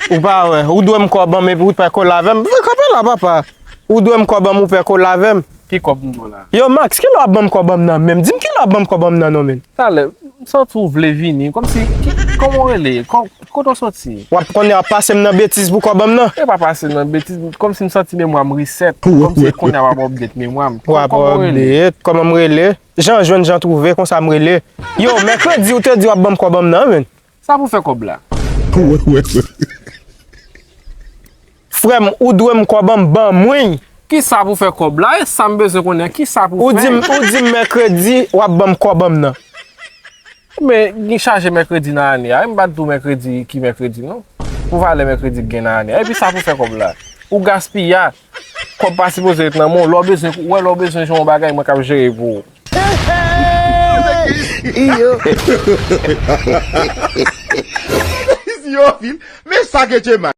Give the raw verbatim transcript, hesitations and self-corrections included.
Ou pa wè, ou dwe m kòb an m epi ou pè kole avè m. Kanpe la, papa. Ou dwe m kòb an m, ou pè kole avè m. Ki kòb m dwe la? Yo, Max, kilè w ap ban m kòb an m nan menm? Di m kilè w ap ban m kòb an m nan non, menn. Talè, m santi w vle vini, kòmsi, ki, kòman w rele? Kò-, kote w soti? W ap konnen w ap pase m nan betiz pou kòb an m nan? E pa pase m nan betiz, kòmsi m santi memwa m reset, kòmsi e kounye a w ap update memwa m. W ap update, kòman m rele? Jan jwenn, jan twouve, konsa m rele. Yo, mèkredi ou te di w ap ban m kòb an m nan, menn. Sa pou fè kòb la? Frè m, ou dwe m kòb an m, ban mwen. Kisa pou fè kòb la? E sa m bezwen konnen, kisa pou fè? Ou di m, ou di m mèkredi, w ap ban m kòb an m nan. Men, gen chaje mèkredi nan ane a. M pa t di w mèkredi ki mèkredi, non. Pou valè mèkredi k gen nan ane a. Epi sa pou fè kòb la? Ou gaspiya. Kòb pa sipoze ret nan men w. Lè w bezwen, ou wè lè w bezwen jwenn yon bagay, mwen k ap jere pou ou. Iyo. Yo, men sa ke Djema.